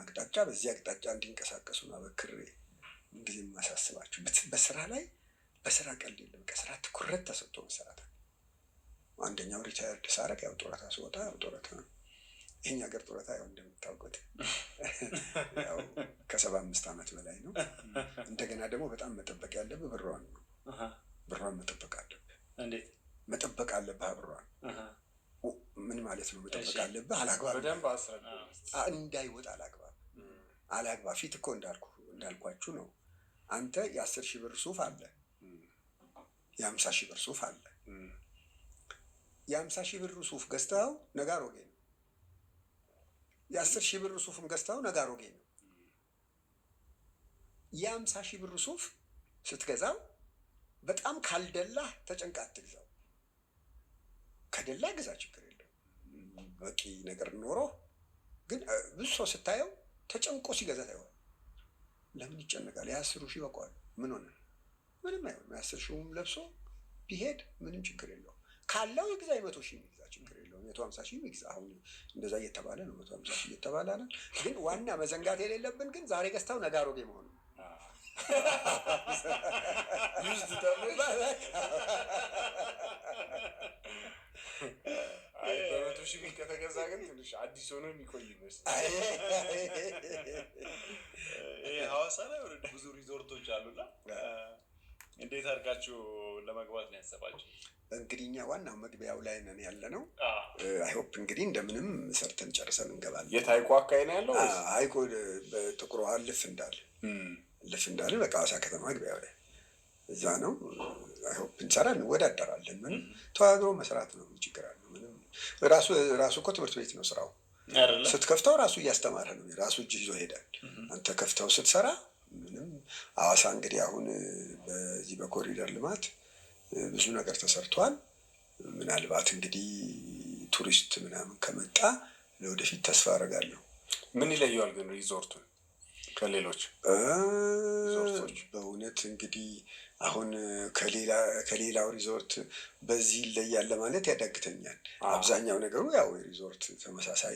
አቅጣጫ በዚህ አቅጣጫ እንዲንቀሳቀሱ ነው አበክሬ ምንጊዜ የማሳስባቸው። በስራ ላይ በስራ ቀልድ የለም። ከስራ ትኩረት ተሰጥቶ መሰራት አለ። አንደኛው retired ሳረግ ያው ጡረታ ስወጣ ያው ጡረታ ነው። ይህኛ ሀገር ጡረታ ያው እንደምታውቁት ያው ከ75 ዓመት በላይ ነው። እንደገና ደግሞ በጣም መጠበቅ ያለብህ ብሯን ነው። ብሯን መጠበቅ አለብህ። እንዴት? መጠበቅ አለብህ ብሯን። ምን ማለት ነው? መጠበቅ አለብህ አላግባብ በደንብ አስረዳ። እንዳይወጣ አላግባብ አላግባብ። ፊት እኮ እንዳልኳችሁ ነው። አንተ የ10,000 ብር ሱፍ አለ፣ የ50,000 ብር ሱፍ አለ። የ50,000 ብር ሱፍ ገዝተኸው ነገ አሮጌ ነው። የ10,000 ብር ሱፍም ገዝተኸው ነገ አሮጌ ነው። የ50,000 ብር ሱፍ ስትገዛው በጣም ካልደላህ ተጨንቃ አትግዛው። ከደላ ግዛ፣ ችግር የለም በቂ ነገር ኖሮ። ግን ብዙ ሰው ስታየው ተጨንቆ ሲገዛ ታየዋል። ለምን ይጨነቃል? የ10,000 ይበቃዋል። ምን ሆነ? ምንም አይሆንም። የ10,000ውም ለብሶ ቢሄድ ምንም ችግር የለውም። ካለው ይግዛ፣ የ100,000 ይግዛ፣ ችግር የለውም። 150,000 ይግዛ። አሁን እንደዛ እየተባለ ነው፣ 150,000 እየተባለ አለ። ግን ዋና መዘንጋት የሌለብን ግን ዛሬ ገዝተው ነገ አሮጌ መሆኑ። Used ተብሎ፣ አይ በ100,000 ብር ከተገዛ ግን ትንሽ አዲስ ሆኖ የሚቆይ ይመስላል። ይሄ ሐዋሳ ላይ already ብዙ ሪዞርቶች አሉና እንዴት አድርጋችሁ ለመግባት ነው ያሰባችሁ? እንግዲህ እኛ ዋናው መግቢያው ላይ ነን ያለ ነው። I hope እንግዲህ እንደምንም ሰርተን ጨርሰን እንገባለን። የት ሐይቁ አካባቢ ነው ያለው ወይስ? ሐይቁ በጥቁር ውሃ ልፍ እንዳለ ልፍ እንዳለ በቃ ሐዋሳ ከተማ መግቢያው ላይ እዛ ነው። I hope እንሰራለን፣ እንወዳደራለን። ምንም ተወዳድሮ መስራት ነው። ችግር አለው? ምንም ራሱ ራሱ እኮ ትምህርት ቤት ነው ስራው። አይደለ? ስትከፍተው ራሱ እያስተማረ ነው። ራሱ እጅ ይዞ ይሄዳል። አንተ ከፍተው ስትሰራ ምንም ሐዋሳ እንግዲህ አሁን በዚህ በኮሪደር ልማት ብዙ ነገር ተሰርቷል። ምናልባት እንግዲህ ቱሪስት ምናምን ከመጣ ለወደፊት ተስፋ አደርጋለሁ። ምን ይለየዋል ግን ሪዞርቱን ከሌሎች ሪዞርቶች? በእውነት እንግዲህ አሁን ከሌላው ሪዞርት በዚህ ይለያል ለማለት ያዳግተኛል። አብዛኛው ነገሩ ያው የሪዞርት ተመሳሳይ